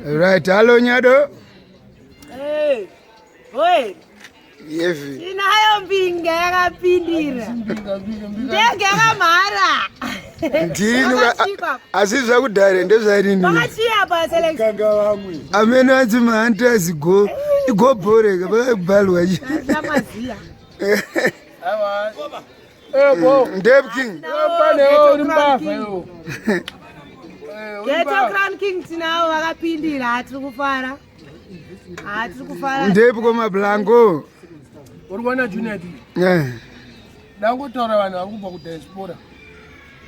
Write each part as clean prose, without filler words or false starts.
Right, hello Nyado. Hey. Oi. Yevi. Tinayo mbinga yakapindira. Ndege yakamhara. Ndini asi zvakudhara ndezvarini. Pakachiya pa Selex. Kanga vamwe. Amene anzi mahanti go igobhoreka vakabhalwa. Ndamaziya. Aiwa. Eh, bo. Ndeb King. Pane uri mbavha iwe. Ghetto Crown King tinawo vakapindira tiri kufara. Ah, tiri kufara. Ndeb koma Blanco. Uri kuona Junior D. Eh. Ndangotaura vanhu vari kubva kudiaspora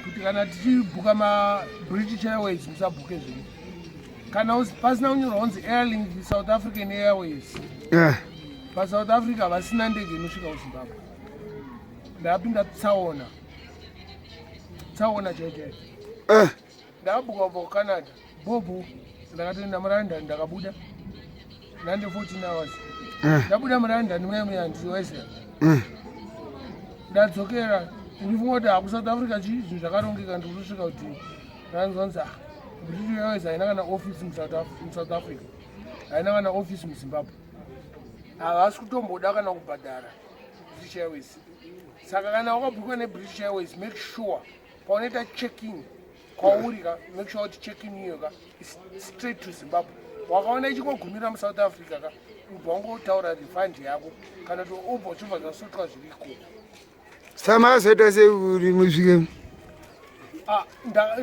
kuti kana tichibhuka maBritish Airways musabhuke zvenyu. Kana pasina kunyorwa kunzi Airlink South African Airways. Eh. PaSouth Africa vasina ndege inosvika kuZimbabwe. Ndapinda tsaona. Tsaona chaiyo chaiyo. Eh. Ndabhuka kubva kuCanada. Bhobho ndakatoenda muLondon ndakabuda. Nande 14 hours. Eh. Ndabuda muLondon muya muya ndiwese. Eh. Ndadzokera ndifunga kuti hakuSouth Africa chii zvinhu zvakarongeka ndikusvika kuti ndanzwanzi ah British Airways haina kana office muSouth Africa. Haina kana office muZimbabwe. Havasi kutomboda kana kubhadhara British Airways. Saka kana wakabhuka neBritish Airways make sure paunoita checking kwauri ka make sure kuti checking iyo ka is straight to Zimbabwe. Wakaona ichingogumira muSouth Africa ka ubva wangotaura refund yako kana kuti ubva uchibva zvasotwa zviri ikoko. Sama azoita sei uri musvike? Ah,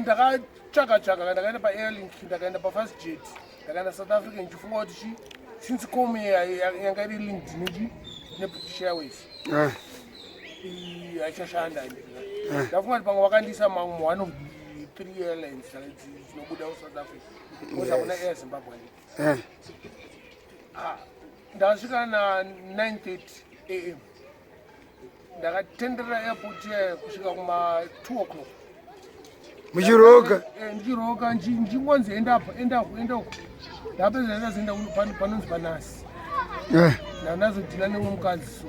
ndakatsvaka tsvaka ndakaenda paAirlink ndakaenda paFastjet ndakaenda South Africa ndichifunga kuti chi since com yanga iri linked nechi neBritish Airways Eh. haichashanda ndafunga kuti pamwe vakandiisa mamwe one of the three airlines dzinobuda kuSouth Africa because hakuna Air Zimbabwe. Eh. Ah, ndasvika na 9:30 am ndakatenderera airport iya kusvika kuma 2 o'clock. Muchiroka. Ndichiroka ndichingonzi enda apo enda uko enda uko ndapedza ndazoenda panonzi panasi. Eh. Ndandazodhila nemumwe mukadzi so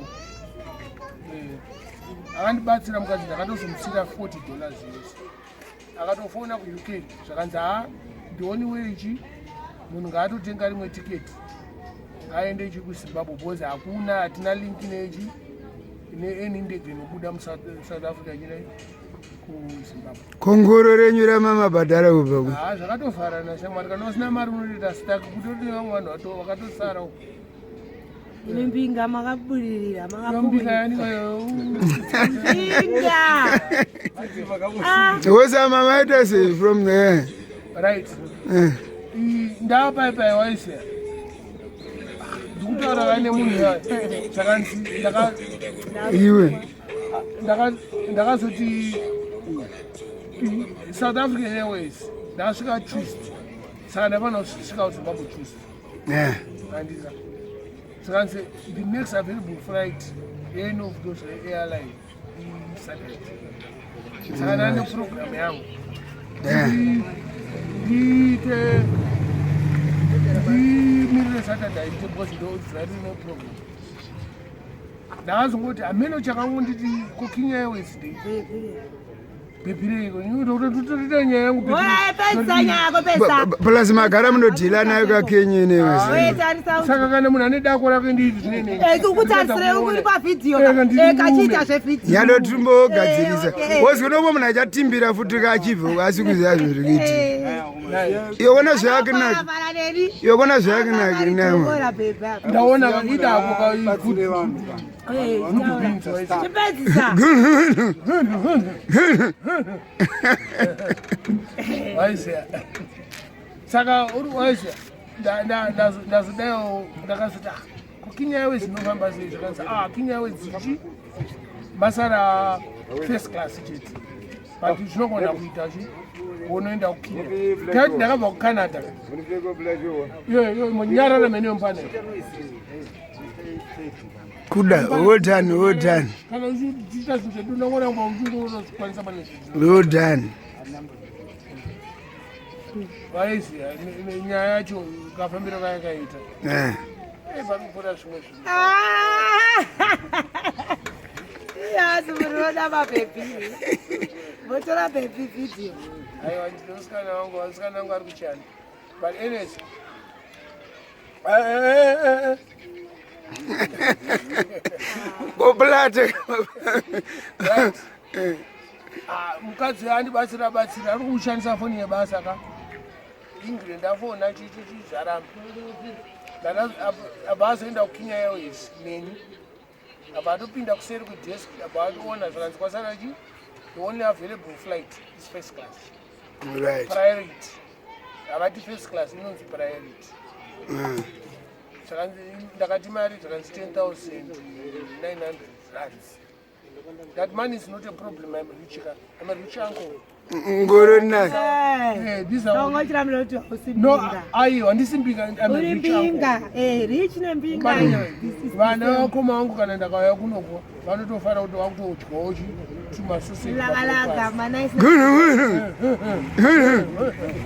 akandibatsira mukadzi ndakatozomusira $40 yese. Akatofona kuUK zvakanzi ha the only way ichi munhu ngaatotenga rimwe tiketi aende ichi kuZimbabwe because hakuna hatina link nechi neany ndege inobuda muSouth Africa ichienda kuZimbabwe. Kongoro renyu ramamabhadhara kubva ku. Ha zvakatovharana shamwari kana usina mari unotoita stuck kutoti nevamwe vanhu vakatosara uko. Imi mbinga makabudirira Mbinga yani makabudirira. Wosama maita sei from there? Right. Eh. Ndapaipai waisiya. Ndikutaura vaine munhu zvakanzi ndaka Iwe. Ndakazoti South African Airways ndakasvika Tuesday saka ndafanira kusvika kuZimbabwe Tuesday. Eh. Andisa. Zvakanzi the next available flight yeany of those airline iSaturday. Saka ndane program yangu. Ndiite ndimirire Saturday ite because ndo zvarine program. Ndakazongoti hameno chakangonditi ko Kenya Airways ndei. Bhepireiko ndotoita nyaya yangu. Pedzisa nyaya yako pedzisa. Plus magara munodhila nayo kaKenya Airways. Saka kana munhu ane dako rake nditi zvinene. Kukutarisire uri pavhidhiyo kachiita zvevhidhiyo. Nyado timbogadzirisa. Wozi unomwe munhu achatimbira futi kachibva asi kuziva zvinhu zviri kuitika. Iwe kona zvayakinaka. Iwe kona zvayakinaka nayo. Ndaona idako ka Chipedzisa. Waiziya. Saka uri waiziya ndazodayo ndakazoti ah ko Kenya Airways inofamba sei zvakanzi ah Kenya Airways ichi masara first class chete but zvinogona kuita chi unoenda kuKenya tati ndakabva kuCanada nyarara mene mupane Kuda, well done, well done. Kana uchiita zvinhu zvedu unongoramba uchingozvikwanisa pane zvinhu. Well done. Vaiziya nyaya yacho kafambiro kayakaita. Eh. Pari kupfuura zvimwe zvinhu. Yazi munoda mabhebhi. Motora bhebhi video. Aiwa ndinosikana wangu, vasikana wangu ari kuchanda. But anyways, Eh, eh, eh, Koplate. Right. Ah, mukadzi andibatsira batsira ari kushandisa foni yebasa ka Ingrid ndafona chichichi zvaramba. Abva azoenda kuKenya Airways neni. Abva atopinda kuseri kudesk, abva atoona zvakanzi kwasara chi the only available flight is first class. Priority. Havati first class, inonzi priority. Zvakanzi ndakati mari zvakanzi 10,900 rands. That money is not a problem. I'm rich. I'm a rich uncle. Ngoro nayo. Eh, these are Tongochiramira kuti hausi No, mbinga. aiwa ndisimbinga. I'm a Uri rich uncle. mbinga. Eh, rich nembinga. This is the Vana same. vakoma vangu kana ndakauya kunoko vanotofara kuti vakutodyawo tumasoseji. Lakalaka, manice Guru guru.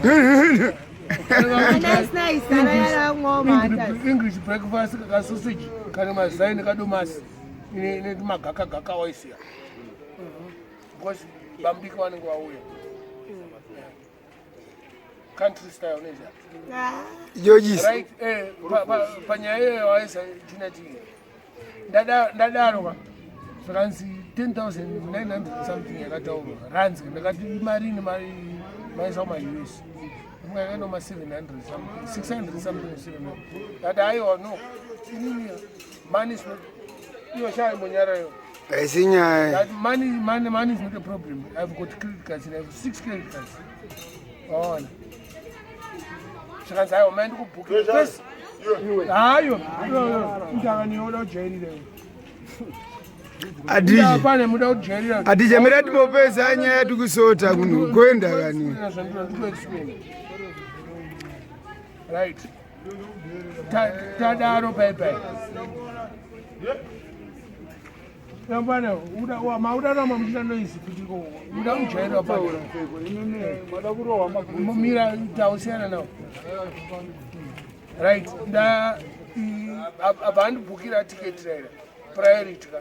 Guru. nice nice. Arayara ngoma hata. English breakfast kasoseji kane mazai nekadomasi netumagakagaka waisiya because bambiki vanenge vauya country style neza. Ah. Jojisi. Right, panyaya iyoyo waisa chinati ndadaro ka zvakanzi 10,900 something yakataurwa rands. Ndakati imarini mari maisa kumaUS? Yakaenda kuma 700 something, 600 something, 700. Ndati aiwa, no, inini money is not, iyo shaimbonyarayo. Haisi nyaya. That money, money, money is not a problem. I've got credit cards and I have six credit cards. Ona. Zvakanzi aiwa, mai ndikubhukira. First, hayo, ndakaniona kujairira. Adije. Pane muda kujairira. Adije mira timopedza nyaya tikusota kuno. Goenda kani. Zvandikuexplain. Right. Tadaro pai pai. Yambana, mauda ramba muchita noise kuti ko uda kujairira pano. Mira tausiyana nawo. Right, nda abva andibhukira tiketi raira priority ka.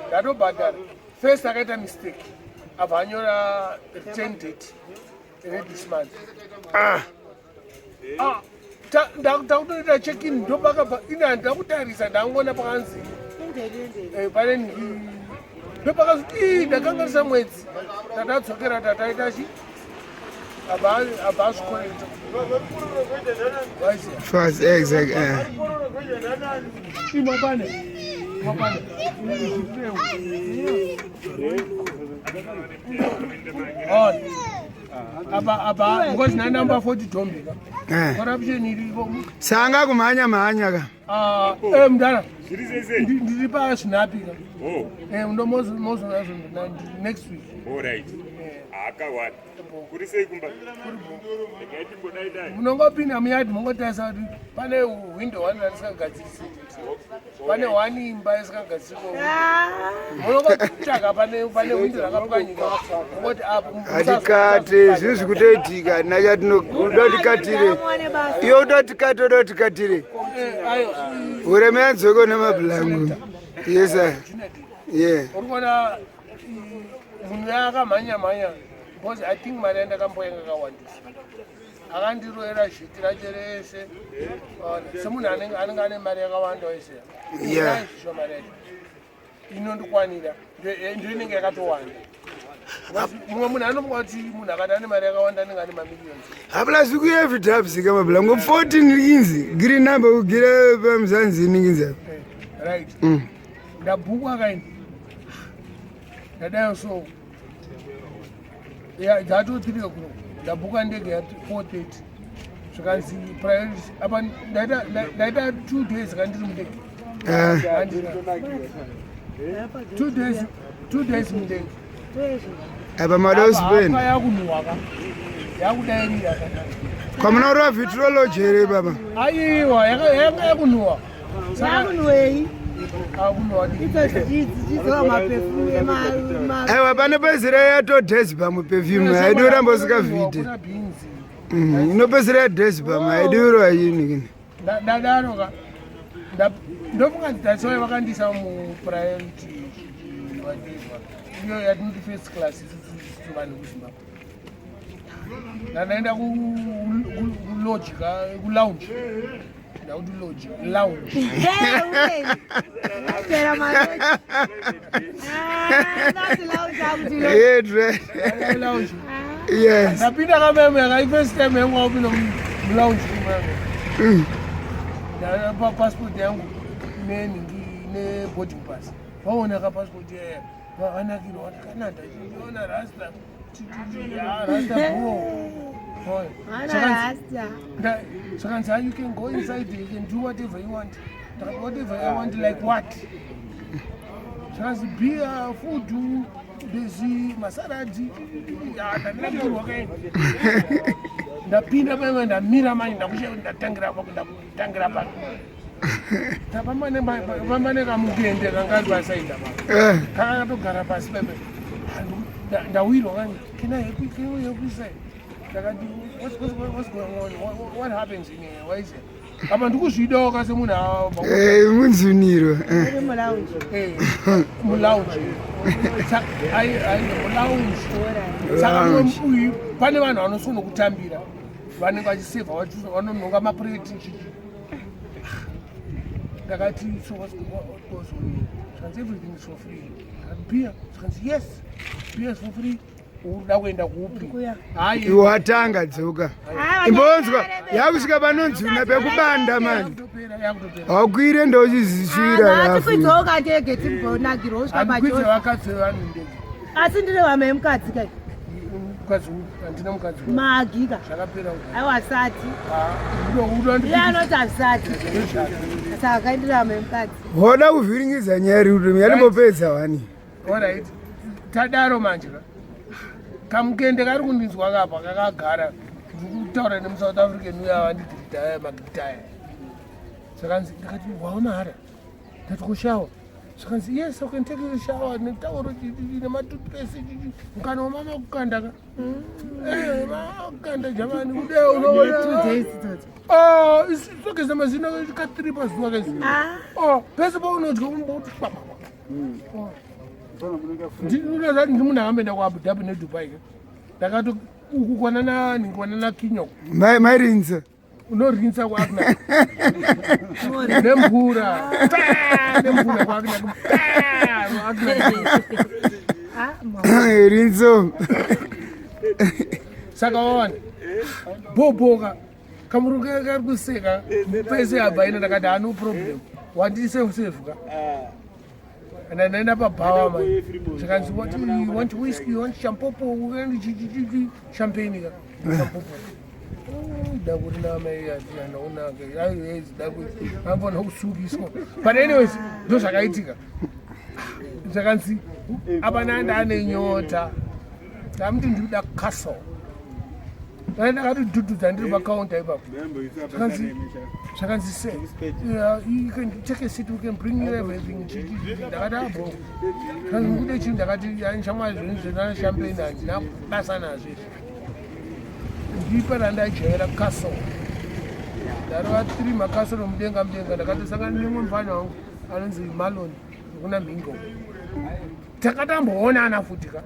Ndatobhadhara. First akaita mistake, abva anyora return date this month. Ah. Ah, takutoita check in, ndopakabva ine handida kutarisa, ndangoona pakanzi pane ndopakazi ii ndakanganisa mwedzi. Tatadzokera, tataita chi abva azvikorekta. Fast exact. Eh. Imapane mapane on apa apa because na number 40 dombi ka. Corruption iriko. Sanga kumhanya mhanya ka. Ah, mudara. Zviri sei sei? Ndiri pasinapi ka. Oh, Ndomozona next week. Alright. Akawanda. Kuri sei kumba? Regai timbodai dai. Munongopinda muyadhi mongotarisa kuti pane window one ratisingagadzirisi, pane one imba isingagadziriko. Munongotsvaga pane window rakapwanyika mongoti apo. Hatikate zvinhu zvikutoitika nachatinoda tikatire. Iwe uda tikate, uda tikatire. Ayo. Ureme yadzoko nemabhulangu. Yes sir. Yeah. Uri kuona munhu yakamhanya mhanya because I think mari yandakamboyanga yakawandisa. Akandiroera zhiti racho rese. Ona, semunhu anenge ane mari yakawanda wese zvisho mari yacho inondikwanira, ndio inenge yakatowanda. Mumwe munhu anofunga kuti munhu akati ane mari yakawanda anenge ane mamillions. Hapla zvikuyevhidhabsi kamabhulangu 14 inzi green number kugira pamuzanzi ninginzi apa. Right, ndabhukwa kaini, ndadayo so ya dzato 3 o'clock ndabhuka ndege ya 4:30, zvikanzi priority. Apa ndaita 2 days kandiri mundege. Ah, 2 days, 2 days mundege. Apa mada usipenda. Apa yakunhuhwa ka, yakudairira ka. Kwamuna urova vitrology here baba? Aiwa, yanga yakunhuhwa. Yakunhuwei? Akunhuhwa. Idzo dzichidzora maperfume. Aiwa, pane pezera yatodhesibhamu perfume haidi uramba usingavhite. Kuna bhinzi. Inopedzera yadhesibhamu haidi urova yini. Ndadaro ka, ndofunga that's why vakandisa mupriority whatever iyo yatinoti first class isusu vanhu kuZimbabwe. Ndandaenda Kulodge ka, kulounge. Ndakuti lodge, lounge. Pera maloji. Ah, that's lounge akuti lounge. Eh, dre. Lounge. Yes. Ndapinda kameme ka, first time yangu wakupinda mulounge kumeme. Ndapa passport yangu nenhingi neboarding pass. Vaona ka passport yaya, vakanakirwa vati kananda ndiona rasta. Ya, rasta bro. Ona. Ana Zvakanzi- rasta. Zvakanzi, "Ah, you can go inside, you can do whatever you want." Ndakati, "Whatever I want, like what?" Zvakanzi, "Beer, food, there's masaladi." Ndandinakirwa kaini. Ndapinda paima, ndamira manje, ndakusha ndatangira pa, ndakutangira pa. Tapambane kamukende kanga kari pasaida pa. Kakatogara pasi pepe. Ndawirwa kani. "Can I help you? Can you help you, sir?" Ndakati, "What's going on? What happens in here? Why is it?" Apa ndikuzvidawo ka semunhu abva Munzuniro. Uri mulounge. Mulounge. Ai, mulounge. Saka Lounge. uyu pane vanhu vanosona kutambira, vanenge vachisevha, vanonhonga mapureti chichi. Ndakati, "So what goes on here?" Zvikanzi, "Everything is for free." Ndakati, "Beer?" Zvikanzi, "Yes, beer is for free." Urikuda kuenda kupi? Kuya. Hayi. Watanga dzoka. Ah, Imbonzwa yakusvika panonzuna pekubanda mani. Yakutopera, yakutopera. Haukwire ndochizisvira rafu. Hatikwidzoka ndege timbonakirwa usvika Handikwidze pajozi. vakadzi vevanhu ndege. Asi ndine hama yemukadzi kai. Mukadzi uyu, handina mukadzi uyu. Magika. Zvakapera. Aiwa sati. Udo. Iye anoti hazvisati. Saka kaindire hama yemukadzi. Hoda kuvhiringidza nyaya iri yarimbopedza wani. Alright, tadaro manje ka, kamukende kari kundinzwa kapa kakagara, ndiri kutaura nemuSouth African uya vandigiritaya magitaya. Zvakanzi, ndakati, "Wawa mahara." Ndati, "Kushower?" Zvakanzi, "Yes, I can take you shower netauro nematoothpaste." Mukana wamama kukanda ka. Makukanda jamani kudai unoona. 2 days idzodzo. Ah, togeza mazino ka3 pazuva kaizvi. Ah. Oh, pese paunodya umboti kwakwa. Ndinozati ndi munhu akamboenda kuAbu Dhabi neDubai ke. Ndakati uku kwanana kwanana kinyoko. Mairinza. Unorinsa kwakunaka nemvura. Pa, nemvura kwakunaka. Pa, kwakunaka. Ah, ma- Rinzo. Saka wawana bhoboka kamurungu kari kuseka pese abva ina. Ndakati, "Hano problem, wandisave ka." Ndaenda pabhawa mani, zvikanzi, "What you want? Whisky? You want champopo? Champagne ka, champopo." Dakuti namai anaonaka dakuti anofanira kusungiswa, but anyways ndo zvakaitika. Zvakanzi apa nanda ane nyota, ndamuti ndikuda Castle. Ndakatidhudhudza ndiri pacounter ipapo. Zvakanzi, "Sir, yeah, you can take a seat, we can bring you everything." Ndakati, "Abo." Zvakanzi, "Mukude chii?" Ndakati, "Shamwari, zvinhu zvena champagne handina basa nazvo izvi, ndipe randajaira, Castle." Ndarova tiri maCastle mudenga mudenga. Ndakatosangana nemumwe mufana wangu anonzi Malon kuna Mhingo, takatamboonana futi ka.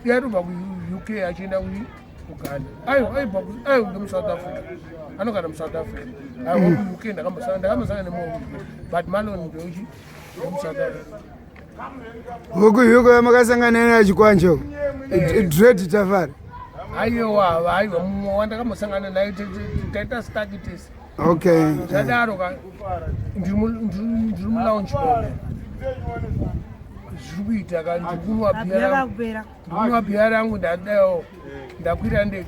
Iye atobva kuUK achienda kuGhana. Aiwa, aibva, aiwa, ngemuSouth Africa, anogara muSouth Africa. Aiwa, kuUK ndakambosangana nemumwe, but Malon ndochi ngemuSouth Africa. Huku huku makasangana naye chikwanjo. Dread Tafari. Aiwa, aiwa, mumwe wandakambosangana naye, taita staki tese. Zvadaro ka, ndiri mulounge mome, zviri kuita ka, ndiri kunwa bhiya rangu. Yakakupera. Ndikunwa bhiya rangu, ndadawo ndakwira ndege.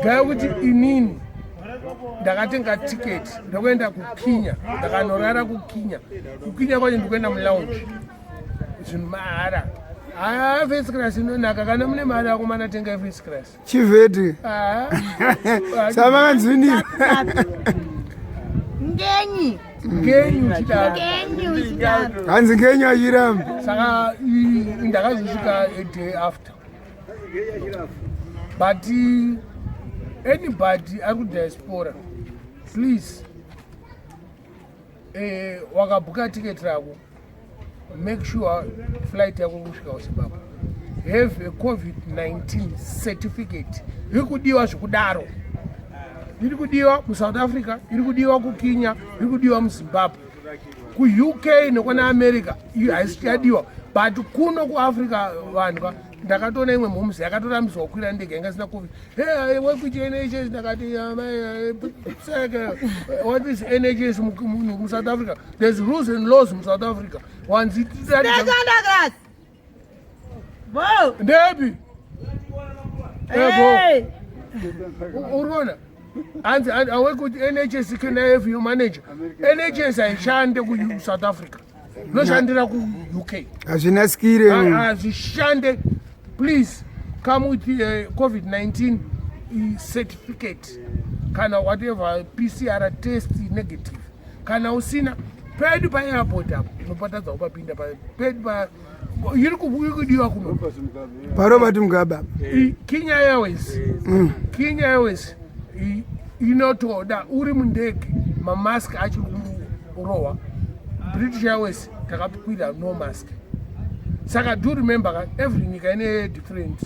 Gaya kuti inini ndakatenga tiketi ndokuenda kuKenya, ndakanorara kuKenya. KuKenya kwacho ndikuenda mulounge, zvinhu mahara. Haa, first class inonaka kana mune mari akomana, tengai first class. Chivheti. Ah. Samakanzunira. Ngenyi? Ngenyi uchidaro? Ngenyi uchidaro? Hanzi ngenyi achiramba. Saka ndakazosvika a day after. But anybody ari kudiaspora, please, wakabhuka tiketi rako, make sure flight yako kusvika kuZimbabwe. Have a COVID-19 certificate. Iri kudiwa zvekudaro, iri kudiwa muSouth Africa, iri kudiwa kuKenya, iri kudiwa muZimbabwe, kuUK nekwana America haisi yadiwa, but kuno kuAfrica vanhu ka, ndakatoona imwe mhomzi yakatorambidzwa kukwira ndege yanga isina COVID. Hey, work with NHS. Ndakati, seke, what is NHS muSouth Africa? There's rules and laws muSouth Africa. Wanzi Douglas. Bo. Ndepi ebo? Uriona hanzi, I work with NHS. Can I have your manager? NHS haishande kuSouth Africa, inoshandira kuUK. Hazvina skire. Hazvishande. Please come with COVID-19 certificate kana whatever, PCR test negative. Kana usina, pedu paairport apo unopatadza kupapinda pedu pa iri kudiwa kuno. PaRobert Mugabe. Kenya Airways, Kenya Airways inotoda uri mundege mamask achiri kurohwa. British Airways takakwira, no mask. Saka do remember ka, every nyika ine different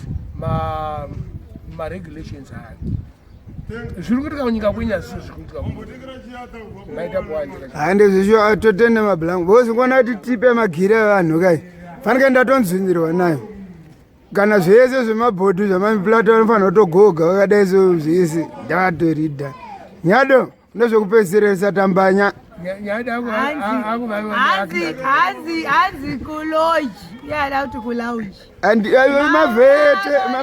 maregulations ayo. Zviri kuitika kunyika kwenyu hazvisi zviri kuitika kuno. Maita kuwanzira. Hande zvisho, totende mabhulangu bosi kuona kuti tipe magiri evanhu kai. Fanike ndatonzwinyirwa nayo kana zvese zvemabhodhu zvamamiplata vanofanira kutogoga vakadai so zvese ndavatorida. Nyado ndozvekupedzisirisa tambanya. Nyada. Hanzi kuloji, yada kuti kulounge. Andi ayo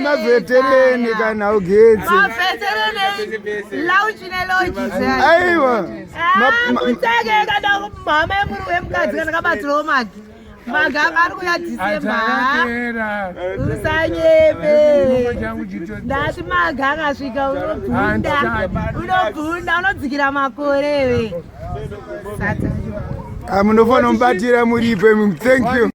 mavhetereni kana ugetsi. Mavhetereni, lounge neloji. Aiwa. Kutenge kana mhama yemuri wemukadzi kana kabatirawo magi, magi ari kuya December. Usanyepe, ndati magi akasvika unobvunda, unobvunda, unodzikira makore we. Ah, munofanira mubatira muripo imi. Thank you.